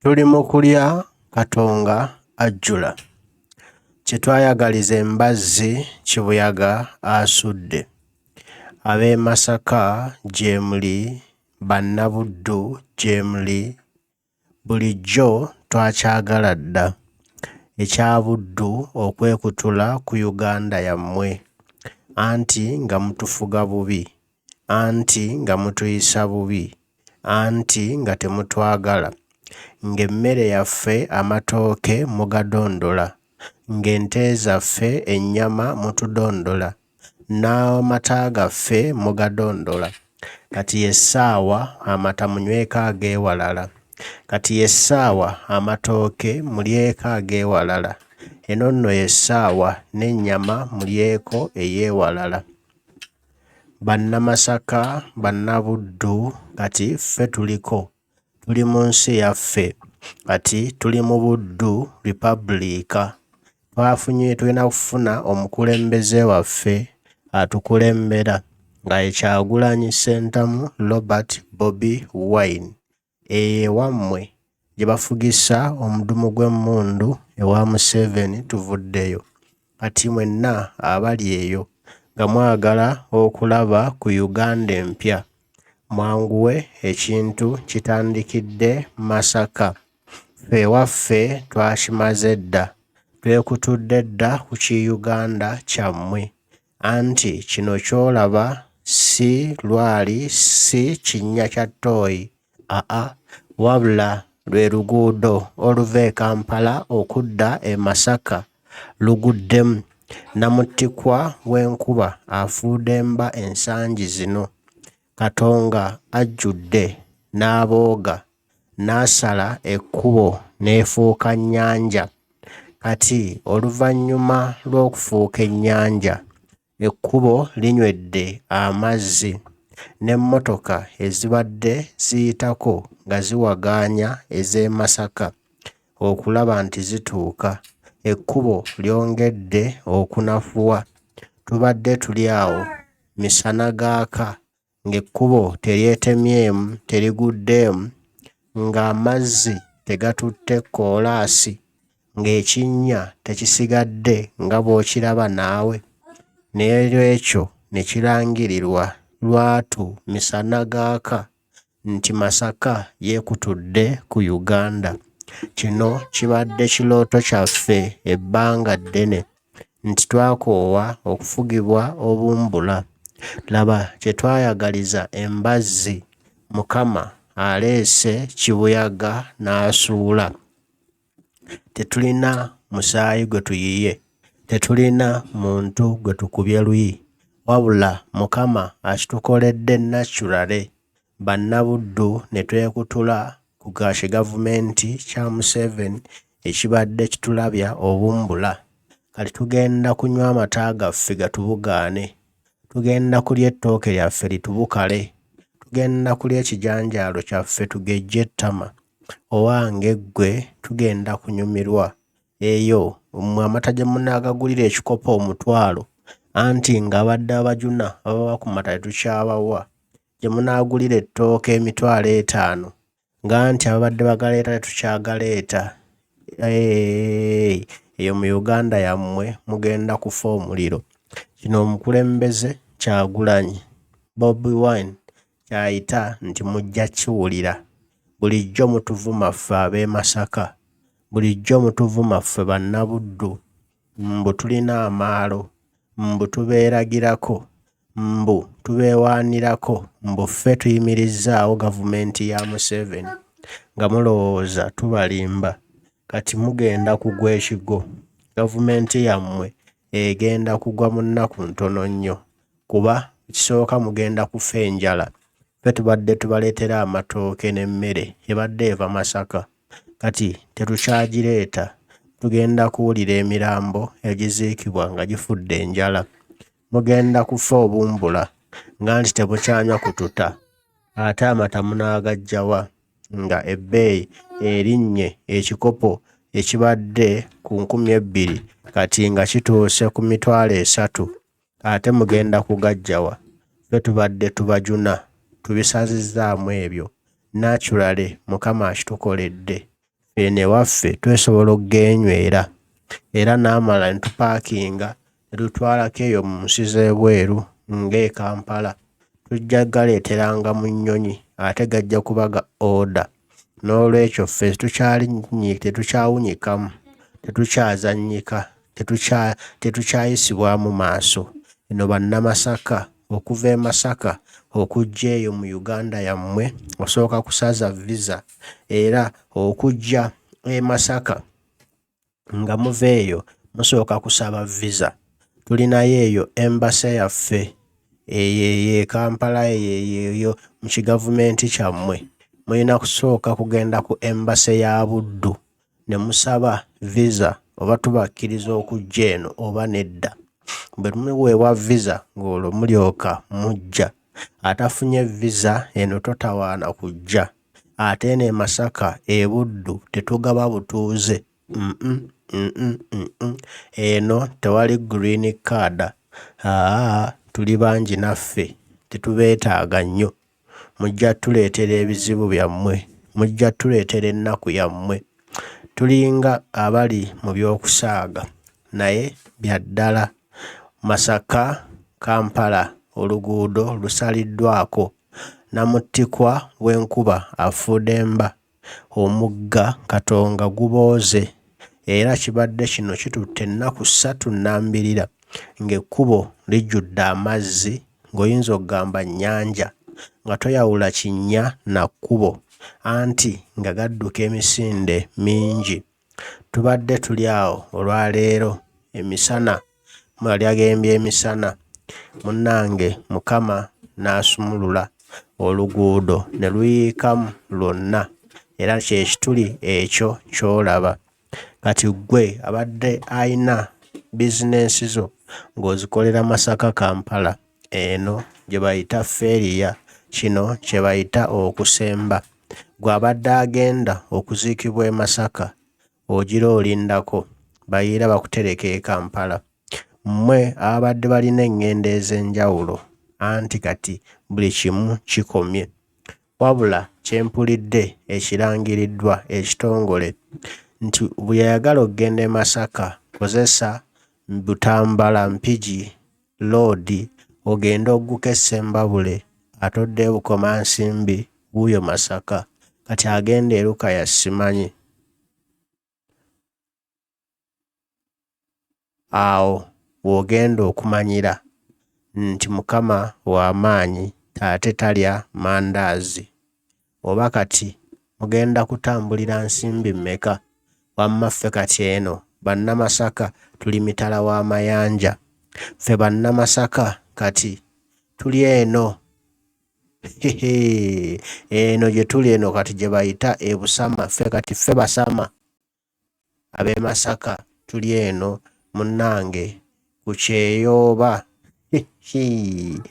Tuli mu kulya Katonga ajjula. Kye twayagaliza embazzi kibuyaga asudde. Ab'e Masaka gyemuli, Bannabuddu gyemuli, bulijjo twakyagala dda ekya Buddu okwekutula ku Uganda yammwe anti nga mutufuga bubi, anti nga mutuyisa bubi, anti nga temutwagala, ng'emmere yaffe amatooke mugadondola, ng'ente zaffe ennyama mutudondola, n'amata gaffe mugadondola. Kati y'essaawa amata munyweko ag'ewalala. Kati y'essaawa amatooke mulyeko ag'ewalala. Eno nno y'essaawa n'ennyama mulyeko ey'ewalala. Bannamasaka, Bannabuddu kati ffe tuliko, tuli mu nsi yaffe, kati tuli mu Buddu Republic. Twafunye tulina kufuna omukulembeze waffe atukulembera nga ye Kyagulanyi Ssentamu Robert Bobi Wine. Eyo ewammwe gye bafugisa omudumu gw'emmundu ewa Museveni tuvuddeyo. Kati mwenna abali eyo nga mwagala okulaba ku Uganda empya, mwanguwe ekintu kitandikidde Masaka. Ffe ewaffe twakimaze dda, twekutudde dda ku ki Uganda kyammwe. Anti kino ky'olaba si lwali si kinnya kya ttooyi, aa wabula lwe luguudo oluva e Kampala okudda e Masaka luguddemu. Nnamuttikwa w'enkuba afuudemba ensangi zino. Katonga ajjudde n'abooga n'asala ekkubo n'efuuka nnyanja. Kati oluvannyuma lw'okufuuka ennyanja, ekkubo linywedde amazzi n'emmotoka ezibadde ziyitako nga ziwagaanya ez'e Masaka okulaba nti zituuka, ekkubo lyongedde okunafuwa. Tubadde tuli awo misana gaaka ng'ekkubo teryetemyemu, teriguddeemu, ng'amazzi tegatutte kkoolaasi, ng'ekinnya tekisigadde nga bw'okiraba naawe. N'olwekyo ne kirangirirwa lwatu misana gaaka nti Masaka yeekutudde ku Uganda. Kino kibadde kirooto kyaffe ebbanga ddene nti twakoowa okufugibwa obumbula. Laba kye twayagaliza embazzi, Mukama aleese kibuyaga n'asuula. Tetulina musaayi gwe tuyiye, tetulina muntu gwe tukubye luyi, wabula Mukama akitukoledde naturally Bannabuddu ne twekutula ku kigavumenti kya Museveni ekibadde kitulabya obumbula. Kati tugenda kunywa amata gaffe gatubugaane, tugenda kulya ettooke lyaffe litubukale, tugenda kulya ekijanjaalo kyaffe tugejje ettama. Owange ggwe tugenda kunyumirwa. Eyo mmwe amata gye munaagagulira ekikopo omutwalo, anti ng'abadde abajuna ababawa ku mata tetukyabawa. Gye munaagulira ettooke 50,000 nga nti ababadde bagaleeta tetukyagaleeta. Eeeeee eyo mu Uganda yammwe mugenda kufa omuliro. Kino omukulembeze Kyagulanyi Bobi Wine ky'ayita nti mujja kiwulira. Bulijjo mutuvuma ffe ab'e Masaka, bulijjo mutuvuma ffe Bannabuddu mbu tulina amaalo, mbu tubeeragirako, mbu tubeewaanirako, mbu ffe tuyimirizzaawo gavumenti ya Museveni nga mulowooza tubalimba. Kati mugenda kugwa ekigwo. Gavumenti yammwe egenda kugwa mu nnaku ntono nnyo kuba ekisooka mugenda kufa enjala. Ffe tubadde tubaleetera amatooke n'emmere ebadde eva Masaka kati tetukyagireeta. Tugenda kuwulira emirambo egiziikibwa nga gifudde enjala. Mugenda kufa obumbula nga nti temukyanywa ku tuta. Ate amata munaagaggya wa nga ebbeeyi erinnye ekikopo ekibadde ku 2000 kati nga kituuse ku 30,000 ate mugenda kugaggya wa? Ffe tubadde tubajuna tubisazizzaamu ebyo. Naturally Mukama akitukoledde. Eno ewaffe twesobola okugeenywera era n'amala ne tupaakinga ne tutwalako eyo mu nsi z'ebweru ng'e Kampala. Tujja kugaleeteranga mu nnyonyi ate gajja kuba ga order. Noolwekyo ffe tetukyawunyikamu, tetukyazannyika, tetukyayisibwamu maaso. Eno Bannamasaka, okuva e Masaka okujja eyo mu Uganda yammwe osooka kusaza visa era okujja e Masaka nga muva eyo musooka kusaba visa. Tulinayo eyo embassy yaffe eyo eyo e Kampala eyo eyo mu kigavumenti kyammwe. Mulina kusooka kugenda ku embassy ya Buddu ne musaba visa oba tubakkiriza okujja eno oba nedda. Bwe muweebwa visa ng'olwo mulyoka mujja. Atafunye visa eno totawaana kujja. Ate eno e Masaka e Buddu tetugaba butuuze. Eno tewali green card. Haa tuli bangi naffe tetubeetaaga nnyo. Mujja ttuleetera ebizibu byammwe, mujja ttuleetera ennaku yammwe. Tulinga abali mu by'okusaaga naye bya ddala. Masaka Kampala oluguudo lusaliddwako nnamuttikwa w'enkuba afudemba, omugga Katonga gubooze era kibadde kino kitutte ennaku ssatu nnambirira ng'ekkubo lijjudde amazzi ng'oyinza okugamba nnyanja nga toyawula kinnya na kkubo anti nga gadduka emisinde mingi. Tubadde tuli awo olwaleero emisana malya g'embyemisana munnange Mukama n'asumulula oluguudo ne luyiikamu lwonna era kye kituli ekyo ky'olaba. Kati ggwe abadde ayina bizinensi zo ng'ozikolera Masaka Kampala eno gye bayita ffeeriya, kino kye bayita okusemba. Ggwe abadde agenda okuziikibwa e Masaka ogira olindako bayiira bakutereka e Kampala. Mmwe ababadde balina eŋŋendo ez'enjawulo anti kati buli kimu kikomye. Wabula kye mpulidde ekirangiriddwa ekitongole nti buli ayagala okugenda e Masaka kozesa Butambala Mpigi loodi ogende ogguke e Ssembabule ate odde e Bukomansimbi wuuyo Masaka. Kati agenda e Lukaya simanyi. Awo w'ogenda okumanyira nti Mukama wa maanyi ate talya mandaazi. Oba kati mugenda kutambulira nsimbi mmeka? Wamma ffe kati eno Bannamasaka tuli mitala wa mayanja. Ffe Bannamasaka kati tuli eno eno gye tuli eno kati gye bayita e Busama. Ffe kati ffe Basama. Ab'e Masaka tuli eno munnange ku kyeyo oba hihii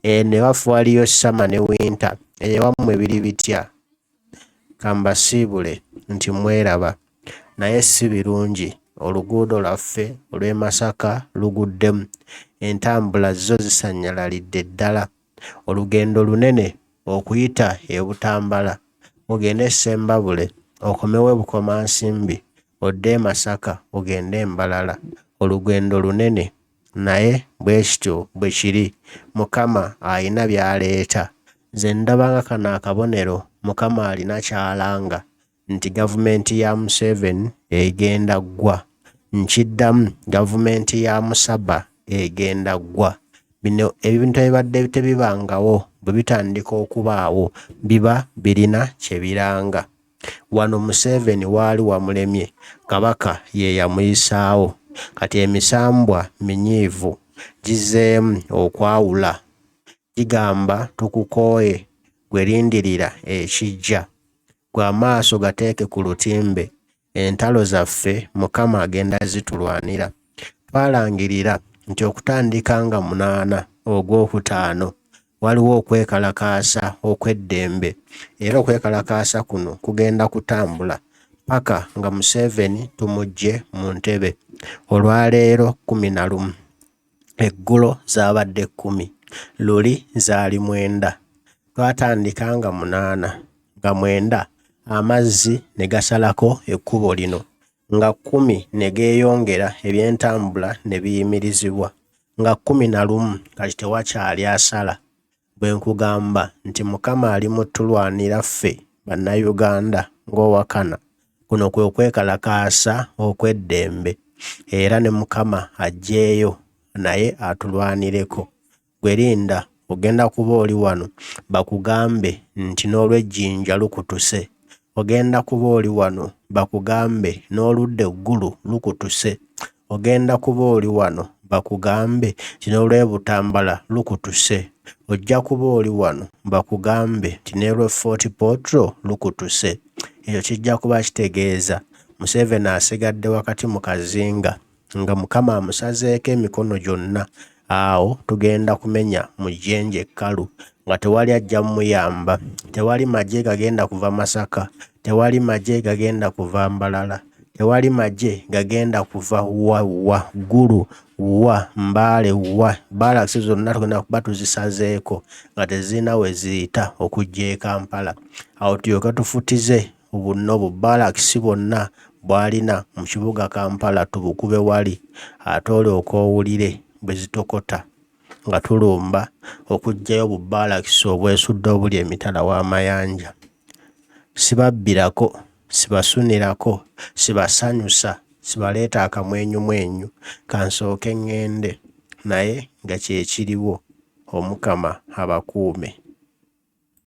eno ewaffe waliyo summer ne winter eyo ewammwe biri bitya? Kambasiibule nti mweraba naye si birungi oluguudo lwaffe olw'e Masaka luguddemu entambula zo zisannyalalidde ddala olugendo lunene okuyita e Butambala ogende e Ssembabule okomewo e Bukomansimbi odde e Masaka ogende e Mbarara olugendo lunene naye bwe kityo bwe kiri Mukama alina by'aleeta. Nze ndaba nga kano akabonero Mukama alina ky'alanga nti gavumenti ya Museveni egenda ggwa. Nkiddamu gavumenti ya Musaba egenda ggwa. Bino ebintu ebibadde tebibangawo bwe bitandika okubaawo biba birina kye biranga. Wano Museveni waali wamulemye Kabaka ye yamuyisaawo. Kati emisambwa minyiivu gizzeemu okwawula gigamba tukukooye ggwe lindirira ekijja. Ggwe amaaso gateeke ku lutimbe entalo zaffe Mukama agenda zitulwanira. Twalangirira nti okutandika nga munaana Ogwokutaano waliwo okwekalakaasa okw'eddembe era okwekalakaasa kuno kugenda kutambula ppaka nga Museveni tumuggye mu ntebe. Olwaleero 11, eggulo zaabadde kkumi, luli zaali mwenda. Twatandika nga munaana nga mwenda Amazzi ne gasalako ekkubo lino. Nga kkumi ne geeyongera ebyentambula ne biyimirizibwa. Nga 11 kati tewakyali asala. Bwe nkugamba nti Mukama ali mu ttulwanira ffe Bannayuganda ng'owakana, kuno kwe kwekalakaasa okw'eddembe era ne Mukama aggyeeyo naye atulwanireko. Ggwe linda ogenda kuba oli wano bakugambe nti n'olw'e Jinja lukutuse. Ogenda kuba oli wano bakugambe n'oludda e Gulu lukutuse. Ogenda kuba oli wano bakugambe nti n'olw'e Butambala lukutuse. Ojja kuba oli wano bakugambe nti n'olw'e Fort Portal lukutuse. Ekyo kijja kuba kitegeeza Museveni asigadde wakati mu kazinga nga Mukama amusazeeko emikono gyonna. Awo tugenda kumenya mu jjenje ekkalu nga tewali ajja muyamba, tewali magye gagenda kuva Masaka, tewali magye gagenda kuva Mbarara, tewali magye gagenda kuva wa wa Gulu wa Mbale wa barracks zonna tugenda kuba tuzisazeeko nga tezirina we ziyita okujja e Kampala. Awo tulyoke tufutize bunno bu barracks bwonna bw'alina mu kibuga Kampala tubukube wali ate olyoke owulire bwe zitokota nga tulumba okuggyayo bu barracks obwesudde obuli emitala w'amayanja. Sibabbirako, sibasunirako, sibasanyusa, sibaleeta akamwenyumwenyu, kansooke ŋŋende naye nga kye kiriwo. Omukama abakuume.